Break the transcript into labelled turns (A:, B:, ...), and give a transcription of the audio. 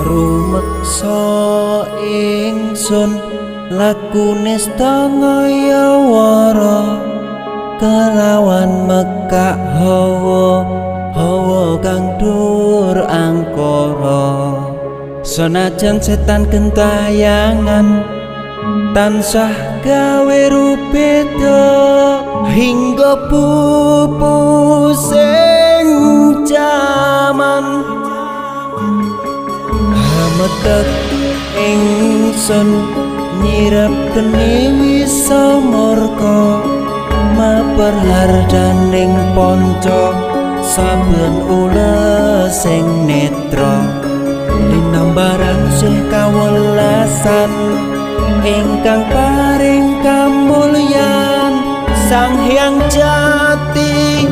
A: Rumeksa ingsun lakune ngayawara kelawan mekak hawa hawa kang dur angkara. Senajan setan gentayangan tansah gawe rubeda hingga pupusing jaman. Hametek ingsun nyirep geni wisa murka maper hardaning ponco saben ulesing netra linambaran sih kawelasan ingkang paring kamulyan Sang Hyang Jati.